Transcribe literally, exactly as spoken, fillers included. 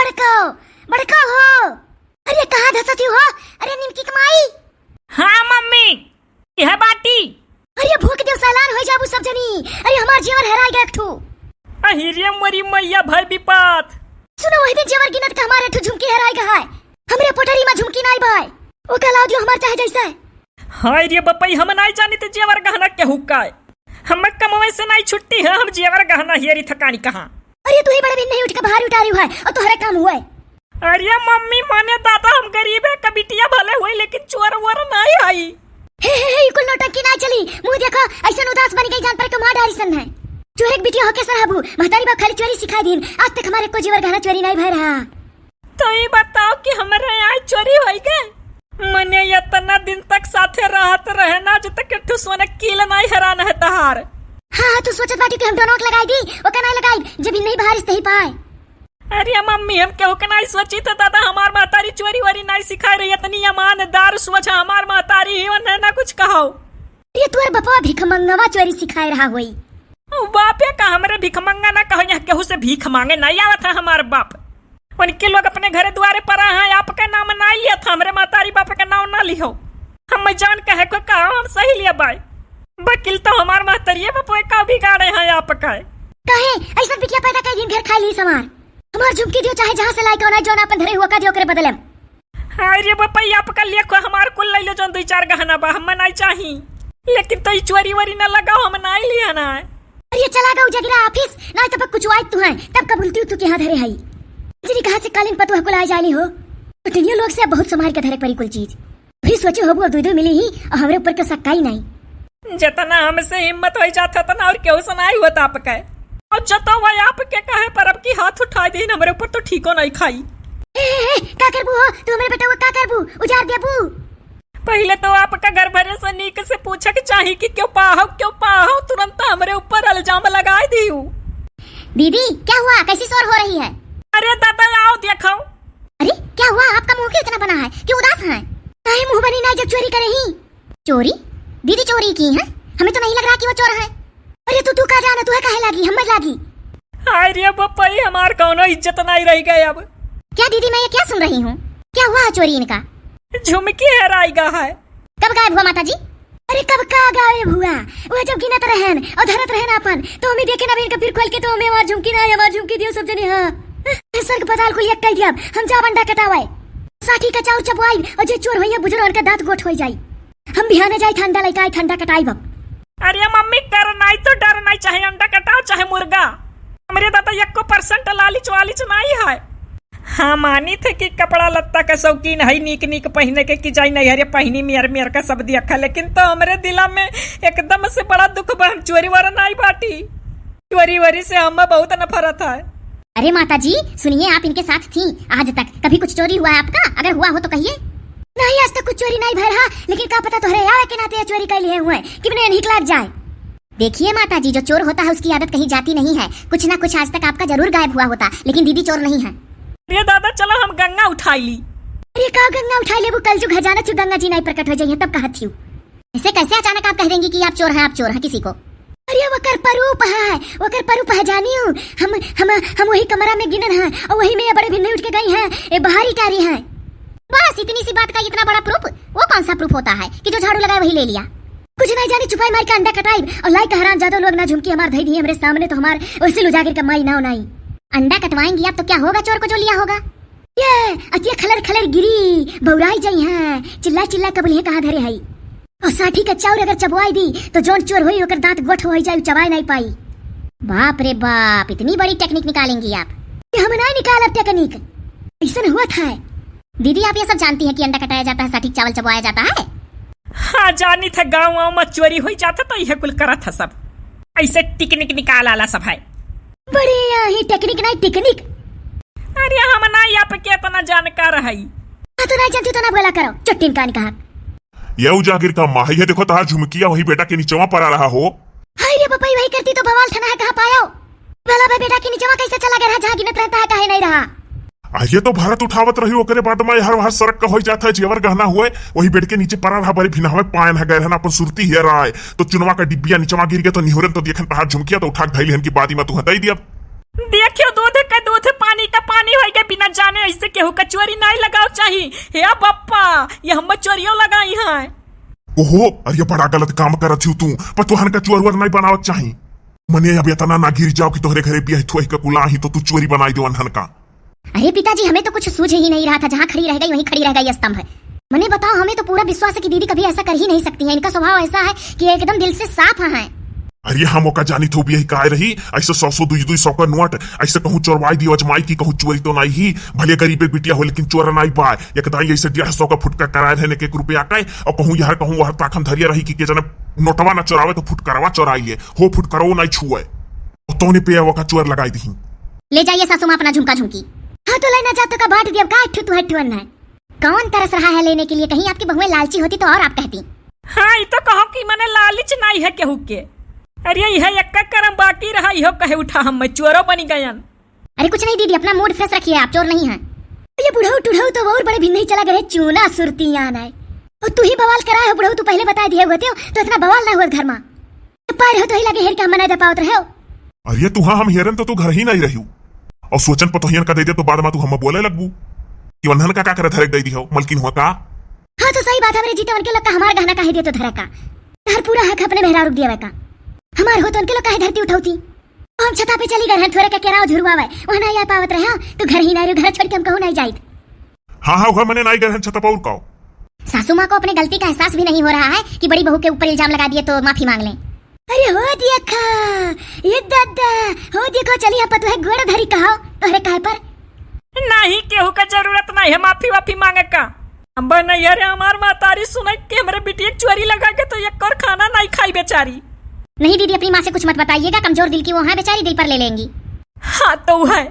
बड़का हो, बड़का हो। अरे, कहाँ धसत ही हो? अरे, निमकी के माई। हाँ, मम्मी, यह बाटी। अरे, भूख देव सैलान होई जाबू सब जनी। अरे, हमार जेवर हेराई गए एक ठू। अहि रे मोरी मैया, भय विपत। सुनो, वही दिन जेवर गिनत के हमार एक ठू झुमकी हेराई गए है। हमरे पोटरी मा झुमकी नाई बाय। ओका लाव दियो हमार चाहे जैसे। हाय रे बपई, हम नाई जानी ते जेवर गहना केहू का है। हम कमवे से नाई छुट्टी है, हम जेवर गहना हेरी थकानी कहाँ। अरे, तू ही बड़े भी नहीं उठ के बाहर उतारी हुआ है और तोहरे काम हुआ है। अरे मम्मी, माने दादा, हम गरीब है, का बिटिया भले हुई, लेकिन चोर वोर नाई आई। हे, हे, हे, ई कुल नौटंकी ना चली। मुँह देखो, ऐसन उदास बन गई, जान पर के मार डारी सन है। चोर एक बिटिया होके सर हबू, महतारी बाप खाली चोरी सिखाई दीन। आज तक हमारे को जेवर गहना चोरी नाई भय रहा। तो ई बताओ कि हमरे यहाँ चोरी होई गए? मने इतना दिन तक साथे रहत रहे ना, आज तक एक ठो सोने कील नाई हेरान है तहार। हाँ, हाँ, तू सोचत बाटी कि हम दोनों के लगाई दी, ओका नाई लगाई, जब ही नहीं बाहर इस तही पाए। अरे मम्मी, हम केहू के नाई सोची तो दादा, हमार महतारी चोरी वोरी नाई सिखाए रही, इतनी ईमानदार सोच है हमार महतारी ही, उन्हें ना कुछ कहो। अरे तोर बपवा भिखमंगवा चोरी सिखाए रहा होई। ओ बापे का हमरे भिखमंगा ना कहो, यहाँ केहू से भीख मांगे नाई आवत है हमार बाप। उनके लोग अपने घरे दुआरे पर आए हैं, आपके नाम नाई लिया था, हमरे महतारी बाप के नाम ना लिहो। हम जान कहे को कहा हम सही लिया बाई। वकील तो हमार महतरिये बपुए का बिगाड़े हैं आपका। काहे ऐसा बिटिया पैदा कर दिन घर खा ली समार। हमार झुमकी दियो चाहे जहाँ से लाई कौन है, जौन अपन धरे हुआ का दियो करे बदले में। हाय रे बपई, आपका लेखो हमार कुल ले लो, जौन दुई चार गहना बा, हम नाई चाही। लेकिन तो ई चोरी वोरी ना लगाओ, हम नाई लिया ना। अरे चला गऊ जगरा ऑफिस, ना तब कुछ आए तू है, तब कबूलती तू के यहाँ धरे हई। जरी कहाँ से कालीन पतुआ कुल आ जाली हो। पटनियों लोग से अब बहुत संभाल के धरे परी कुल चीज। फिर सोचे होबू अब दो दो मिली ही और हमरे ऊपर के सक्का ही नहीं। जितना हमसे हिम्मत होई जात है, उतना और केहू से नाई होत आपके। और जतो वह आपके कहे पर अब की हाथ उठाई दीन, हमरे ऊपर तो ठीको नाई खाई। ए, ए, ए, का करबू हो? तू हमरे बेटा का करबू? उजार देबू? पहिले तो आपका घर भरे से नीक से पूछे के चाही कि क्यों पाहो, क्यों पाहो? तुरंत हमरे ऊपर इल्जाम लगाए दियो। दीदी, क्या हुआ? कैसी शोर हो रही है? अरे दादा, आओ देखो। अरे, क्या हुआ? आपका मुंह क्यों इतना बना है? क्यों उदास हैं? काहे मुंह बनी ना जब चोरी करे ही? चोरी? दीदी चोरी की हैं? हमें तो नहीं लग रहा कि वो चोर हैं। अरे तू, तू का जाना, तू है काहे लागी, हमें लागी। हाय रे बपई, हमार कौनो इज्जत नहीं रह गए अब। क्या दीदी, मैं ये क्या सुन रही हूँ? क्या हुआ है चोरी इनका? झुमकी हेराई गा है। कब गायब हुआ माता जी? अरे कब का गायब हुआ? वह जब गिनत रहन और धरत रहन आपन, तो हमें देखे ना इनका फिर खोल के, तो हमें हमार झुमकी ना, हमार झुमकी दियो सब जने। हाँ, स्वर्ग पाताल कुल एक कह दिया, हम जाब अंडा कटावाए। साठी का चाउर चबवाई और जे चोर होइए बुजुर्ग उनका दांत गोठ हो जाई। हम बिहाने जाई ठंडा लइका आई ठंडा कटाई बब। अरे मम्मी, कर नाई तो डर नाई, चाहे अंडा कटाओ चाहे मुर्गा। हमरे दादा एको percent लालिच वालिच नाई है। हाँ, मानी थे कि कपड़ा लत्ता का शौकीन है, नीक नीक पहिने के कि जाई नहीं, अरे पहिनी मेर मेर का सब देखा, लेकिन तो हमरे दिला में एकदम से बड़ा दुख बा, हम चोरी वाला नाई बाटी। चोरी वोरी से हमें बहुत नफरत है। अरे माता जी, सुनिए, आप इनके साथ थी आज तक, कभी कुछ चोरी हुआ है आपका? अगर हुआ हो तो कहिए। नहीं, आज तक कुछ चोरी नहीं भय रहा, लेकिन का पता तोहरे आवे के नाते ये चोरी कर लिए हुए कि मैंने इन्हीं लाग जाए। देखिए माता जी, जो चोर होता है उसकी आदत कहीं जाती नहीं है, कुछ ना कुछ आज तक आपका जरूर गायब हुआ होता, लेकिन दीदी चोर नहीं है। अरे दादा, चलो हम गंगा उठाई ली। अरे का गंगा उठाई लेबू, कल जुग है, जाना थी गंगा जी नहीं प्रकट हो जाइए तब कहा थी। ऐसे कैसे अचानक आप कह देंगी कि आप चोर हैं, आप चोर हैं किसी को? अरे वकर परूप है, वकर परूप है जानियो। हम, हम, हम वही कमरा में गिनन हैं और वही में ये बड़े भिन्ने उठ के गई हैं, ये बाहर ही टारी हैं। बस इतनी सी बात का इतना बड़ा प्रूफ? वो कौन सा प्रूफ होता है कि जो झाड़ू लगाए वही ले लिया? कुछ नहीं जानी, छुपाई मार के अंडा कटाई और लाई का हराम जादो लोग ना झुमकी हमार धई दी हमरे सामने तो हमार वैसे लुजागिर का माई नाव नाई। अंडा कटवाएंगी आप तो क्या होगा चोर को जो लिया होगा? ये अतिया खलर खलर गिरी, बौराई जाई हैं, चिल्ला चिल्ला कबुल है कहाँ धरे हई। और साठी का चाउर अगर चबवाई दी, तो जौन चोर होई, ओकर दांत गोठ होई जाई, चबाए नहीं पाई। बाप रे बाप, इतनी बड़ी टेक्निक निकालेंगी आप? ये हम नहीं निकालब टेक्निक, ऐसन हुआ था। दीदी, आप ये सब जानती हैं कि अंडा कटाया जाता है, साठी चावल चबवाया जाता है? हाँ, जानी था, गाँव वाँव में चोरी होई जाता तो यह कुल करत है सब, ऐसे टेक्निक निकाल आला सब है। बड़ी यही टेक्निक नहीं, टेक्निक। अरे हम ना आप के इतना जानकार है। हाँ, तो नहीं जानती तो ना बोला करो, चुट्टिन कान कहा। ये उजागिर का माँ है, ये देखो तहार झुमकिया वही बेटा के नीचवा परा रहा हो। हाय रे बपई, वही करती तो बवाल ठना है, कहाँ पायो? भला भाई बेटा के नीचवा कैसे चला गया रहा, जहाँ गिनत रहता है, काहे नहीं रहा? आ, ये तो भारत उठावत रही, ओकरे बाद में हर वहाँ सड़क का हो जाता है, जेवर गहना हुए, वही बेड के नीचे परा रहा, बड़ी भिनावे पायन है, गए रहना अपन सुरती हियर आए, तो चुनवा का डिब्बिया नीचवा गिर गया, तो निहुरन तो देखन तहार झुमकिया, तो उठा के धैली हन की बादी में तुहे दई दिया। देखियो, दूध का दूध, पानी का पानी होई गए, न जाने ऐसे केहू का चोरी नाहीं लगाव चाही। हे बप्पा, ये हम चोरियो लगाई हैं। ओहो, अरे ये बड़ा गलत काम करत हिउ तू, पतोहन का चोर वोर नाहीं बनावत चाही। मने अब इतना ना गिर जाव कि तोहरे घरे बियाह थोही का कुलाही तो तू चोरी बनाई देव अनहन का। अरे पिताजी, हमें तो कुछ सूझ ही नहीं रहा था, जहाँ खड़ी रह गई वहीं खड़ी रह गई स्तंभ। मने बताओ, हमें तो पूरा विश्वास है कि दीदी कभी ऐसा कर ही नहीं सकती हैं। इनका स्वभाव ऐसा है कि एकदम दिल से साफ हैं। अरे हम ओका जानी थो बियाही काय रही, ऐसे सौ सौ दुई दुई सौ का नोट, ऐसे कहूँ चोरवाई दियो अजमाई की कहूँ चोरी तो नाहीं ही, भले गरीब एक बिटिया हो लेकिन चोर नाहीं बा। एक दाई ऐसे डेढ़ सौ का फुटका कराए रहने के एक रुपया का, और कहूँ यहर कहूँ वहर ताखन धरिया रही कि के जने नोटवा ना चोरावे तो फुटकरवा चोराई ले, हो फुटकरवो नाहीं छुए। और तोने पे ओका चोर लगाई दही। ले जाइए सासू माँ अपना झुमका झुमकी। हाँ तो लेना जातो का बांट दिया का, अट्ठू तू हट्ठू अन्ना है। कौन तरस रहा है लेने के लिए? कहीं आपकी बहुएं लालची होती तो और आप कहती। हाँ, ई तो कहो कि मने लालच नाहीं है केहू के। अरे, यह एक्का करम बाकी रहा, इहो कहे उठा हम मैं चोरो बनी गयन। अरे कुछ नहीं दीदी, अपना मूड फ्रेश रखिए, आप चोर नहीं हैं। ये बुढ़ऊ टुढ़ऊ तो और बड़े भी नहीं चला गए, चूना सुरती आन है। और तू ही बवाल कराए हो बुढ़ऊ, तू पहले बता दिए हुए थे तो इतना बवाल ना हुआ घर में। पार हो तो ही लगे हेर के हम ना जा पावत रहे हो। अरे तू हाँ, हम हेरन तो तू घर ही नहीं रहियो। और सोचन पतोहियन का दे दे तो बाद में तू हम बोले लगबू कि वन्हन का, का करे धरे दे दी हो, मलकिन हुआ का? हाँ तो सही बात है, हमरे जीते उनके लोग का हमार गहना काहे दे तो धरे का? हर पूरा हक अपने मेहरारू दिया का। हमार हो तो उनके लोग काहे धरती उठावती? हम छता पे चली गए हैं, थोरे का केराव झुरवावे, वहाँ ना आ पावत रहे, हाँ? तू घर ही ना रहो, घर छोड़ के हम कहूँ नहीं जाइत। हाँ, हाँ, घर मने नाई गए हैं छता पर और काओ। सासू माँ को अपने गलती का एहसास भी नहीं हो रहा है कि बड़ी बहू के ऊपर इल्जाम लगा दिए तो माफी मांग लें। अरे हो देखा, ये दादा, हो देखो चली हम पतोहे गोड़ धरी कहो, तोहरे काहे पर? नहीं, केहू का जरूरत नहीं है माफी वाफी मांगे का। अब नहीं, अरे हमार महतारी सुने के हमरे बिटिया के चोरी लगा के तो एक और खाना नहीं खाई बेचारी। नहीं दीदी, अपनी माँ से कुछ मत बताइएगा, कमजोर दिल की वो हैं बेचारी, दिल पर ले लेंगी। हाँ तो है,